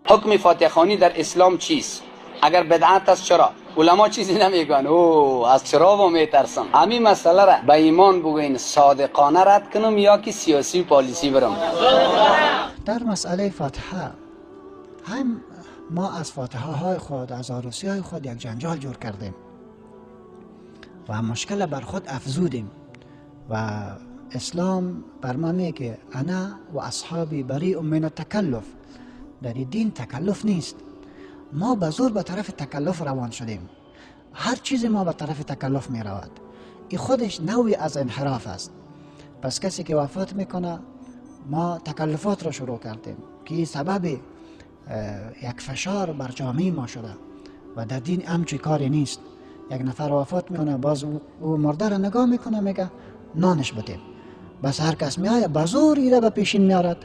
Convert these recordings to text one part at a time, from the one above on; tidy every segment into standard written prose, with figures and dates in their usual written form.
حکم فاتحه خوانی در اسلام چیست؟ اگر بدعت است چرا؟ علما چیزی نمیگن. او از چرا و میترسم. همین مسئله را به ایمان بگوین صادقانه رد کنم یا که سیاسی پالیسی برم. در مسئله فاتحه هم ما از فاتحه های خود، از عروسی های خود یک جنجال جور کردیم و مشکل بر خود افزودیم و اسلام بر ما میگه که انا و اصحابی بریء من التکلف. در دین تکلف نیست. ما به زور به طرف تکلف روان شدیم. هر چیز ما به طرف تکلف می رود. این خودش نوعی از انحراف است. پس کسی که وفات میکنه ما تکلفات را شروع کردیم که سبب یک فشار بر جامعه ما شده و در دین همچی کاری نیست. یک نفر وفات میکنه، باز او مرده را نگاه میکنه، میگه نانش بدیم. بس هر کس میآید به زور ایره به پیشین میارد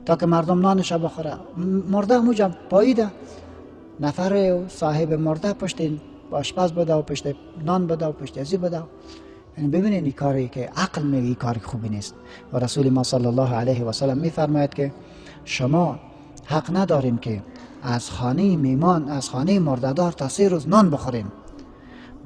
تا که مردم نانش بخوره. مرده همونجا پاییده، نفر صاحب مرده پشت آشپز بوده و پشت نان بوده و پشت ازی بوده. یعنی ببینید این کاری که عقل میگه این کار خوبی نیست. و رسول ما صلی الله علیه و سلم میفرماید که شما حق نداریم که از خانه میمان، از خانه مرده‌دار تا 3 روز نان بخوریم،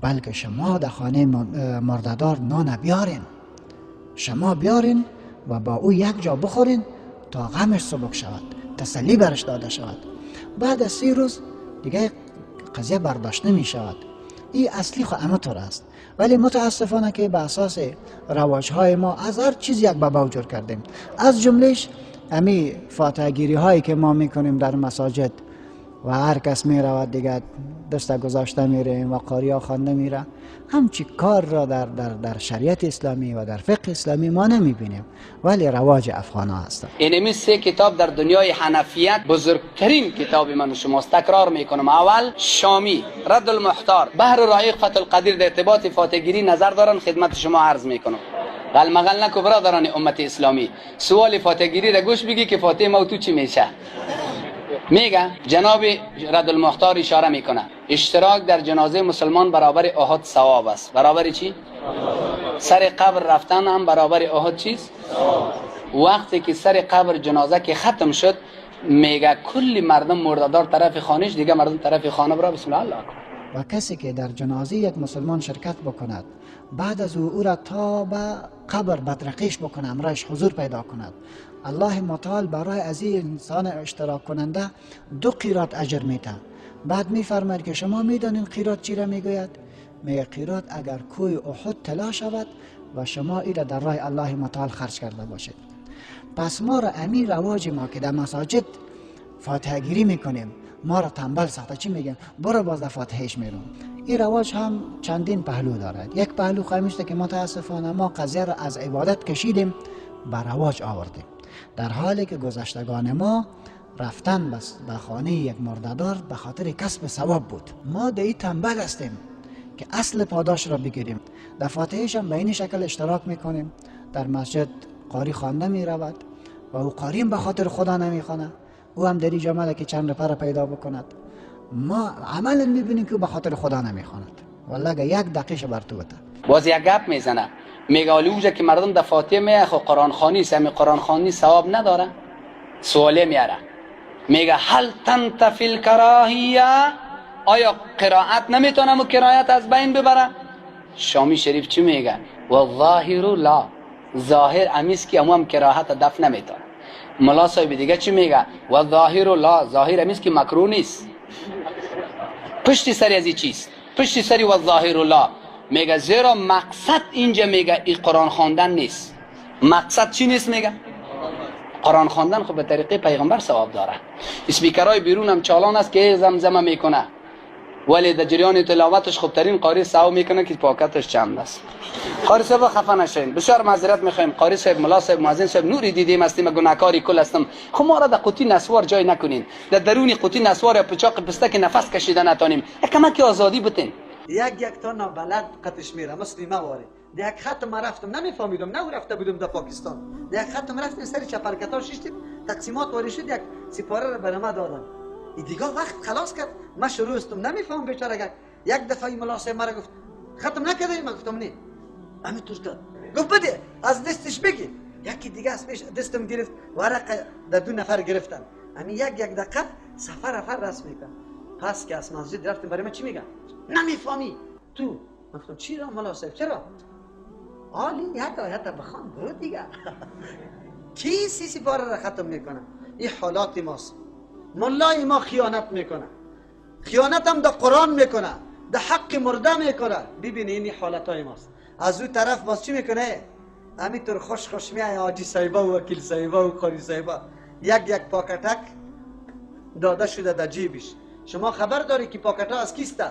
بلکه شما در خانه مرده‌دار نان بیارین، شما بیارین و با او یک جا بخورین تا غمش سبک شود، تسلی برش داده شود. بعد از 3 روز دیگه قضیه برداشت نمی شود. این اصلی خو امطور است، ولی متاسفانه که به اساس رواج های ما از هر چیز یک بابا جور کردیم. از جملهش امی فاتحه گیری هایی که ما میکنیم در مساجد و هر کس می رود دیگه دست گذاشته میریم و قاریا خوانده میره. همچی کار را در در در شریعت اسلامی و در فقه اسلامی ما نمیبینیم، ولی رواج افغان ها هست. اینمی 3 کتاب در دنیای حنفیت بزرگترین کتاب من و شماست. تکرار میکنم: اول شامی، رد المحتار، بحر رایق، فتح القدیر. در ارتباط فاتحه گیری نظر دارن، خدمت شما عرض میکنم. غلمغل نکو برادران امت اسلامی. سوال فاتحه گیری را گوش بگی که فاتحه ما تو چی میشه. میگه جناب رد المختار اشاره میکنه اشتراک در جنازه مسلمان برابر احد ثواب است. برابر چی؟ سر قبر رفتن هم برابر احد چیست؟ وقتی که سر قبر جنازه که ختم شد، میگه کل مردم مرده‌دار طرف خانهش، دیگه مردم طرف خانه برا بسم الله الله اکبر. و کسی که در جنازه یک مسلمان شرکت بکند، بعد از او را تا به قبر بدرقیش بکنه، امرش حضور پیدا کند، الله متعال برای از این انسان اشتراک کننده 2 قیراط اجر میده. بعد میفرماید که شما میدانین قیراط چی را میگوید؟ میگه قیراط اگر کوی احد طلا شود و شما ای را در راه الله متعال خرج کرده باشید. پس ما را امیر رواج ما که در مساجد فاتحه گیری میکنیم ما را تنبل ساخته. چی میگن؟ برو باز در فاتحهش میرم. این رواج هم چندین پهلو دارد. یک پهلو خواهیم که متاسفانه ما قضیه را از عبادت کشیدیم به رواج آوردیم، در حالی که گذشتگان ما رفتن به خانه یک مرده‌دار به خاطر کسب ثواب بود. ما در این تنبل هستیم که اصل پاداش را بگیریم. در فاتحهش هم به این شکل اشتراک میکنیم. در مسجد قاری خوانده میرود و او قاری هم به خاطر خدا نمیخوانه، او هم در این جامعه که چند نفر پیدا بکند. ما عملا میبینیم که او به خاطر خدا نمیخواند. والله اگه یک دقیقه بر تو بده. باز یک گپ میزنه، میگه حالی اوجه که مردم در فاتحه میه خو قرآن خوانی است، همین قرآن خوانی ثواب نداره. سواله میاره، میگه هل تنتفی الکراهیه، آیا قرائت نمیتونم و قرائت از بین ببره؟ شامی شریف چی میگه؟ و ظاهر لا، ظاهر امیس که امو هم کراهت دفع نمیتونه. ملا صاحب دیگه چی میگه؟ و ظاهر لا، ظاهر امیس که مکروه نیست. پشت سری از این چیست؟ پشت سری و ظاهر لا میگه زیرا مقصد اینجا میگه این قرآن خواندن نیست. مقصد چی نیست میگه؟ قرآن خواندن خب به طریقه پیغمبر ثواب داره. اسپیکرهای بیرون هم چالان است که زمزمه میکنه، ولی در جریان تلاوتش خوبترین قاری ثواب میکنه که پاکتش چند است. قاری صاحب خفه نشین، بسیار معذرت میخوایم. قاری صاحب، ملا صاحب، مؤذن صاحب، نوری دیدیم هستیم، گناهکاری کل هستم. خب ما را در قوطی نسوار جای نکنین، در درون قوطی نسوار یا پچاق پسته که نفس کشیده نتانیم. یک کمک آزادی بتین. یک یک تا نابلد قطش میره مثل ما واره. در یک خط ما رفتم نمیفهمیدم، نه رفته بودم در پاکستان. در یک خط ما رفتم سر چپرکتا شیشتیم، تقسیمات واری شد، یک سپاره را برای ما دادن. ای دیگه وقت خلاص کرد، ما شروع استم نمیفهم بیچاره. یک دفعه ملا صاحب مرا گفت ختم نکردی؟ من گفتم نه. همین طور کرد، گفت بده از دستش بگی. یکی دیگه از پیش دستم گرفت، ورق در 2 نفر گرفتن. همین یک یک دقیقه سفر افر رسم میکنه. پس که از مسجد رفتیم برای من چی میگن؟ نمیفهمی تو. من گفتم چی را ملا صاحب چرا؟ عالی یک آیت بخوان برو دیگه. کی سی سپاره را ختم میکنه؟ این حالات ماست. ملای ما خیانت میکنه، خیانت هم در قرآن میکنه، در حق مرده میکنه. ببینی این حالت های ماست. از اون طرف باز چی میکنه؟ همینطور خوش خوش میای حاجی صاحبه و وکیل صاحبه و قاری صاحبه، یک یک پاکتک داده شده در جیبش. شما خبر داری که پاکت ها از کیسته؟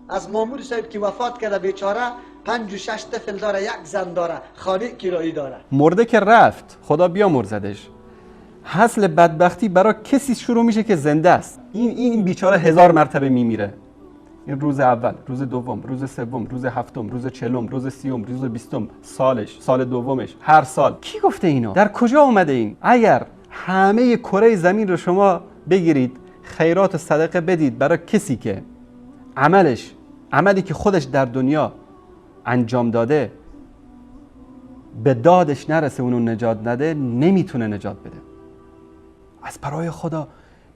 از مامور صاحب که وفات کرده بیچاره، 5 و 6 طفل داره، یک زن داره، خانه کرایی داره. مرده که رفت، خدا بیامرزدش. حاصل بدبختی برای کسی شروع میشه که زنده است. این بیچاره 1000 مرتبه میمیره. این روز اول، روز دوم، روز سوم، روز هفتم، روز 40، روز 30، روز 20، سالش، سال دومش، هر سال. کی گفته اینو؟ در کجا اومده این؟ اگر همه کره زمین رو شما بگیرید، خیرات و صدقه بدید برای کسی که عملش، عملی که خودش در دنیا انجام داده، به دادش نرسه، اونو نجات نده، نمیتونه نجات بده. از برای خدا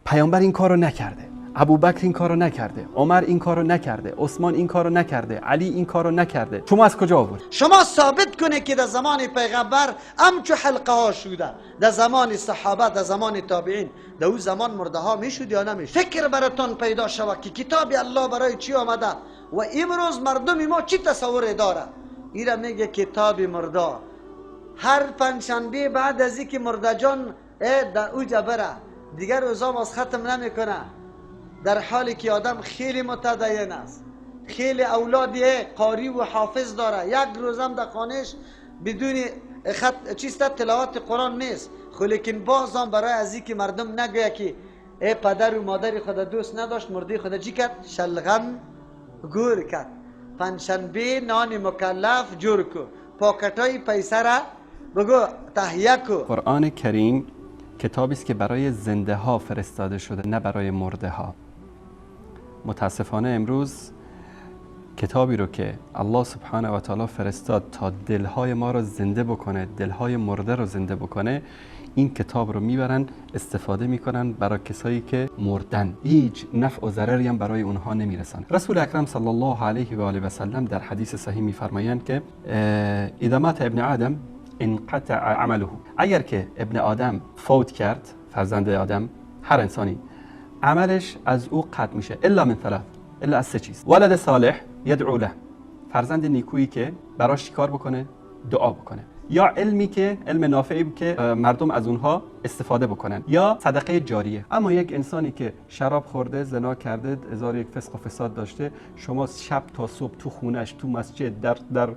پیامبر این کارو نکرده، ابوبکر این کارو نکرده، عمر این کارو نکرده، عثمان این کارو نکرده، علی این کارو نکرده. شما از کجا آورد؟ شما ثابت کنه که در زمان پیغمبر همچو حلقه ها شده، در زمان صحابه، در زمان تابعین، در او زمان مرده ها میشد یا نمیشد؟ فکر براتون پیدا شود که کتاب الله برای چی آمده و امروز مردم ما چی تصور داره. ایرا میگه کتاب مرده. هر پنجشنبه بعد از اینکه مرده جان در اوجا بره دیگر روزام از ختم نمیکنه، در حالی که آدم خیلی متدین است، خیلی اولادی قاری و حافظ داره، یک روزم در خانهش بدون خط چیست تلاوت قرآن نیست. خو لیکن بازم برای از اینکه مردم نگویه که ای پدر و مادر خود دوست نداشت، مرده خود چی کرد؟ شلغم گور کرد. پنجشنبه نان مکلف جور کو، پاکتای پیسه را بگو تهیه کو. قرآن کریم کتابی است که برای زنده ها فرستاده شده، نه برای مرده ها. متاسفانه امروز کتابی رو که الله سبحانه و تعالی فرستاد تا دلهای ما رو زنده بکنه، دلهای مرده رو زنده بکنه، این کتاب رو میبرن استفاده میکنن برای کسایی که مردن، هیچ نفع و ضرری هم برای اونها نمیرسن. رسول اکرم صلی الله علیه و آله و سلم در حدیث صحیح میفرمایند که اذا مات ابن آدم انقطع عمله، اگر که ابن آدم فوت کرد، فرزند آدم، هر انسانی، عملش از او قطع میشه، الا من ثلاث، الا از سه چیز. ولد صالح یدعو له، فرزند نیکویی که براش چیکار بکنه؟ دعا بکنه، یا علمی که علم نافعی که مردم از اونها استفاده بکنن، یا صدقه جاریه. اما یک انسانی که شراب خورده، زنا کرده، هزار یک فسق و فساد داشته، شما شب تا صبح تو خونش، تو مسجد، در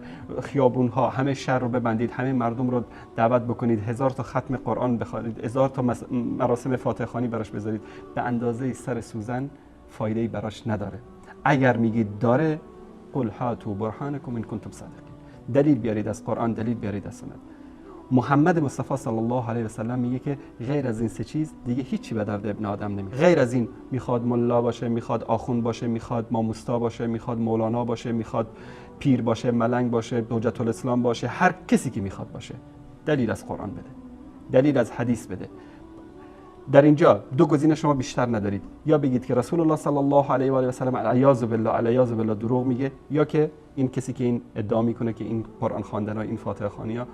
خیابونها، همه شهر رو ببندید، همه مردم رو دعوت بکنید، 1000 تا ختم قرآن بخوانید، 1000 تا مراسم فاتحه خوانی براش بذارید، به اندازه سر سوزن فایده‌ای براش نداره. اگر میگید داره، قل هاتوا برهانکم ان کنتم صادقین، دلیل بیارید از قرآن، دلیل بیارید از سنت. محمد مصطفی صلی الله علیه و سلم میگه که غیر از این سه چیز دیگه هیچی به درد ابن آدم نمیخوره. غیر از این میخواد ملا باشه، میخواد آخوند باشه، میخواد ماموستا باشه، میخواد مولانا باشه، میخواد پیر باشه، ملنگ باشه، حجت الاسلام باشه، هر کسی که میخواد باشه، دلیل از قرآن بده، دلیل از حدیث بده. در اینجا دو گزینه شما بیشتر ندارید، یا بگید که رسول الله صلی الله علیه و آله و سلم الیاذ بالله الیاذ بالله دروغ میگه، یا که این کسی که این ادعا میکنه که این قرآن خواندن ها، این فاتحه خوانی ها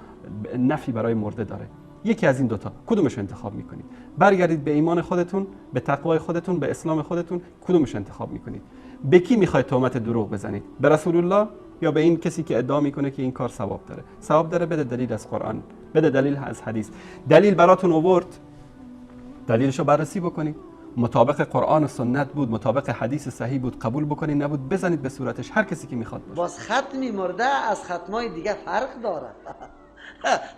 نفی برای مرده داره. یکی از این دوتا کدومش انتخاب میکنید؟ برگردید به ایمان خودتون، به تقوای خودتون، به اسلام خودتون، کدومش انتخاب میکنید؟ به کی میخواید تهمت دروغ بزنید؟ به رسول الله یا به این کسی که ادعا میکنه که این کار ثواب داره؟ ثواب داره، بده دلیل از قرآن، بده دلیل از حدیث. دلیل براتون آورد، دلیلشو بررسی بکنید، مطابق قرآن و سنت بود، مطابق حدیث صحیح بود، قبول بکنید، نبود بزنید به صورتش، هر کسی که میخواد باشه. باز ختمی مرده از ختمای دیگه فرق داره.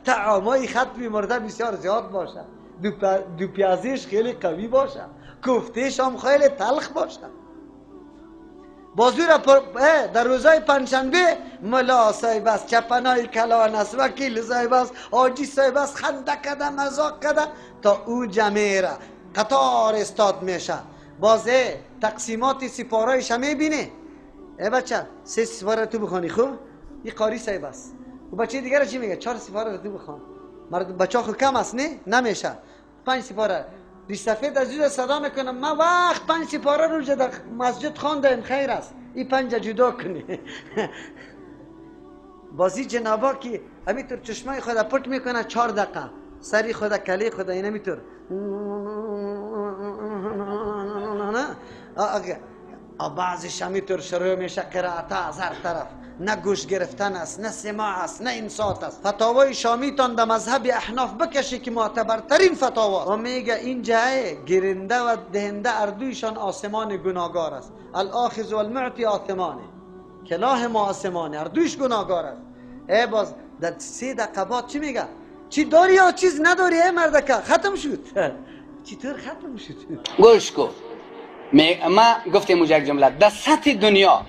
طعامای ختمی مرده بسیار زیاد باشه، دو پیازیش خیلی قوی باشه، کوفتهش هم خیلی تلخ باشه. بازو را در روزای پنجشنبه ملا صاحب است، چپنای کلان است، وکیل صاحب است، حاجی صاحب است، خنده کده، مزاق کده تا او جمعه را قطار استاد میشه. باز تقسیمات سپارایش هم میبینه. ای بچه 3 سپاره تو بخوانی، خوب این قاری صاحب است. و بچه دیگه را چی میگه؟ 4 سپاره تو بخوان. مرد بچه خو کم است، نه نمیشه 5 سپاره. ریش سفید از صدا میکنم ما وقت 5 سپاره رو در مسجد خواندیم، خیر است، این 5 جدا کنی. بازی جنابا که همینطور چشمای خود پټ میکنه 4 دقیقه، سری خود کلی خود این همینطور بعضیش همینطور شروع میشه قرائت از هر طرف، نه گوش گرفتن است، نه سماع است، نه انصات است. فتاوای شامیتان در مذهب احناف بکشی که معتبرترین فتاوا، و میگه این جای گیرنده و دهنده اردویشان آسمان گناهگار است، الاخذ والمعطی آثمانه، کلاه ما آسمانه، اردویش گناهگار است. ای باز در 3 دقیقه بعد چی میگه؟ چی داری یا چیز نداری ای مردکه؟ ختم شد. چطور ختم شد؟ گوش کو، ما گفتیم یک جمله در سطح دنیا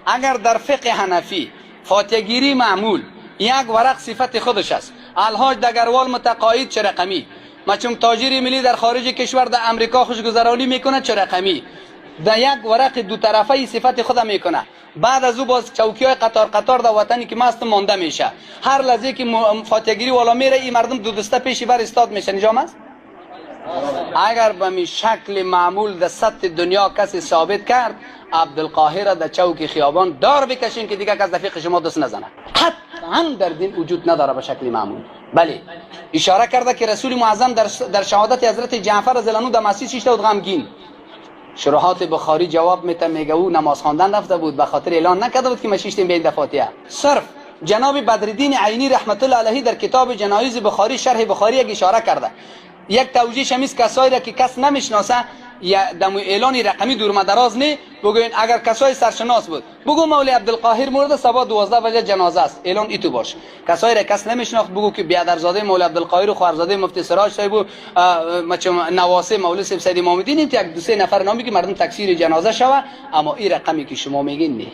اگر در فقه حنفی فاتحه‌گیری معمول یک ورق صفت خودش است، الحاج دگروال متقاعد چه رقمی، مچم تاجر ملی در خارج کشور در امریکا خوشگذرانی میکنه چه رقمی، در یک ورق دو طرفه صفت خود میکنه. بعد از او باز چوکی های قطار قطار در وطنی که ماست مانده میشه. هر لحظه که فاتحه‌گیری والا میره این مردم دو دسته پیش بر استاد میشه. نجام است؟ اگر به می شکل معمول در سطح دنیا کسی ثابت کرد، عبدالقاهر در چوک خیابان دار بکشین که دیگه کس دفیق شما دست نزنه. قطعا در دین وجود نداره به شکل معمول. بله اشاره کرده که رسول معظم در شهادت حضرت جعفر رضی الله عنه در مسجد شیشته بود غمگین. شروحات بخاری جواب میته، میگه او نماز خواندن رفته بود، به خاطر اعلان نکرده بود که ما شیشتیم به این دفاتیه. صرف جناب بدرالدین عینی رحمت الله علیه در کتاب جنایز بخاری شرح بخاری یک اشاره کرده، یک توجیه همیست کسایی را که کس نمیشناسه یا دم اعلان رقمی دور مدراز نه، بگوین اگر کسای سرشناس بود بگو مولی عبدالقاهر مرده صبح 12 بجه جنازه است، اعلان ایتو باش. کسایی را کس نمیشناخت بگو که بیادرزاده مولی عبدالقاهر و خواهرزاده مفتی سراج صاحب و نواسه مولی صاحب سید امام الدین، یک دو سه نفر نامی که مردم تکثیر جنازه شوه، اما این رقمی که شما میگین نه.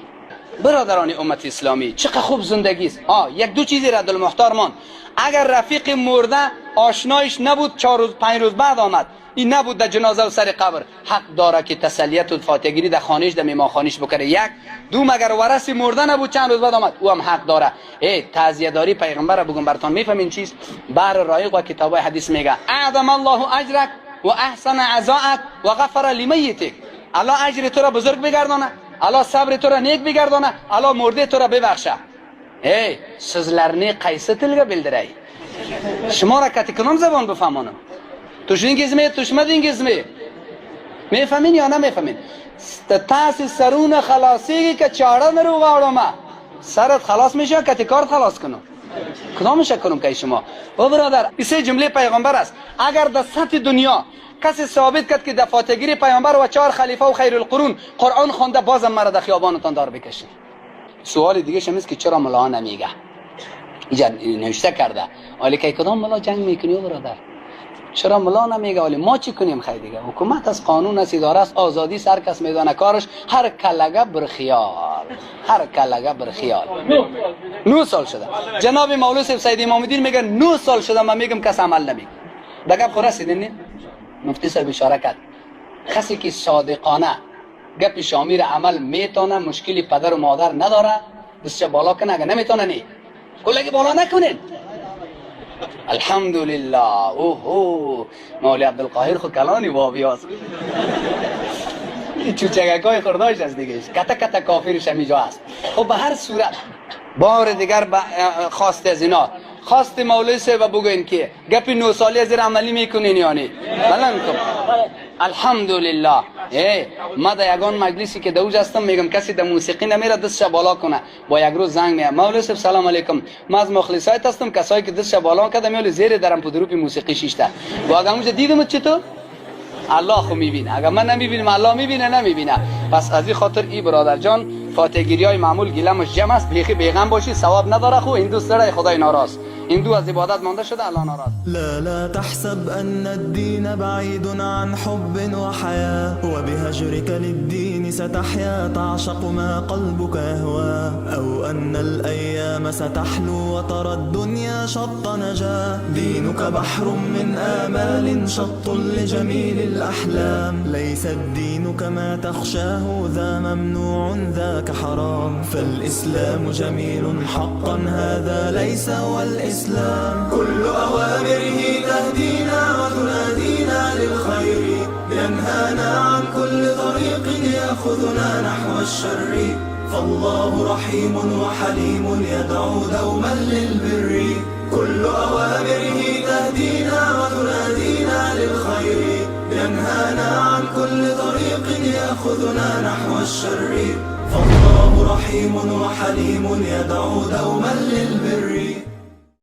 برادران امت اسلامی چقدر خوب زندگی است. یک دو چیزی رد المختار مان، اگر رفیق مرده آشنایش نبود 4 روز 5 روز بعد آمد، این نبود در جنازه و سر قبر، حق داره که تسلیت و فاتحه گیری در خانهش در میمانخانهش بکنه. یک دو مگر ورث مرده نبود چند روز بعد آمد، او هم حق داره. ای تعزیه داری پیغمبر بگم براتون میفهمین چیز بر رایق و کتابای حدیث میگه اعظم الله اجرک و احسن عزاءک و غفر لمیتک. الله اجر تو را بزرگ بگردانه، الله صبر تو را نیک بگردانه، الله مرده تو را ببخشه. ای so'zlarni qaysi tilga bildiray? Shuma را کتی کدام زبان بفهمانم؟ تشنگیزمی تشمدینگیزمی میفهمین یا نمیفهمین؟ تاسې سرونه خلاصیږي که چاړه نه روغاړم، سرت خلاص میشه کتی کارت خلاص کنم. کدامش کنم که شما؟ او برادر این سه جمله پیغمبر است. اگر در سطح دنیا کسی ثابت کرد که در فاتحه‌گیری پیامبر و 4 خلیفه و خیر القرون قرآن خوانده، بازم مرا در خیابانتان دار بکشین. سوال دیگه شمیست که چرا ملا نمیگه؟ اینجا نوشته کرده. ولی که کدام ملا جنگ میکنی برادر؟ چرا ملا نمیگه؟ ولی ما چی کنیم؟ خیلی دیگه حکومت از قانون است، اداره است، آزادی، هر کس میدانه کارش، هر کلگه برخیال، هر کلگه برخیال. 9 سال شده جناب مولوی صاحب سید امام الدین میگه 9 سال شده من میگم کس عمل نمیگه. دگه خو رسیدین نه؟ مفتی صاحب اشاره کرد کسی که صادقانه گپ شامی را عمل میتونه، مشکلی پدر و مادر نداره، دستش بالا کنه، اگه نمیتونه نه کلگی بالا نکنین. الحمدلله. اوه مولی عبدالقاهر خو کلانی بابی هست، چوچگکای خرداش است دیگه، کتا کتا کافرش همیجا است. خب به هر صورت بار دیگر خواست از اینا، خواست مولوی صاحب بگوین که گپ 9 سالی از عملی میکنین یعنی بلند کن. الحمدلله. ای ما در یگان مجلسی که دوج هستم میگم کسی در موسیقی نمیره دستش بالا کنه، با یک روز زنگ میاد مولوی صاحب سلام علیکم، ما از مخلصایت هستم، کسایی که دستش بالا کرده میول زیر درم پدروپی موسیقی شیشته. با اگه اونجا دیدم چطور الله خو میبینه، اگه من نمیبینم الله میبینه نمیبینه. پس از این خاطر ای برادر جان فاتحه گیری های معمول گیلمش جمع است، بیخی بیغم باشی ثواب نداره. خو هندو سره خدای ناراض، هندو از عبادت مانده شده الله ناراض. لا لا تحسب أن الدين بعيد عن حب وحياة، وبهجرك للدين ستحيا تعشق ما قلبك يهوى، أو أن الأيام ستحلو وترى الدنيا شط نجاة. دينك بحر من آمال شط لجميل الأحلام، ليس الدين كما تخشاه ذا ممنوع ذاك حرام، فالإسلام جميل حقا هذا ليس هو الإسلام. كل أوامره تهدينا وتنادينا للخير، ينهانا عن كل طريق يأخذنا نحو الشر. فالله رحيم وحليم يدعو دوما للبر، كل أوامره تهدينا وتنادينا للخير. ينهانا عن كل طريق يأخذنا نحو الشر. فالله رحيم وحليم يدعو دوما للبر.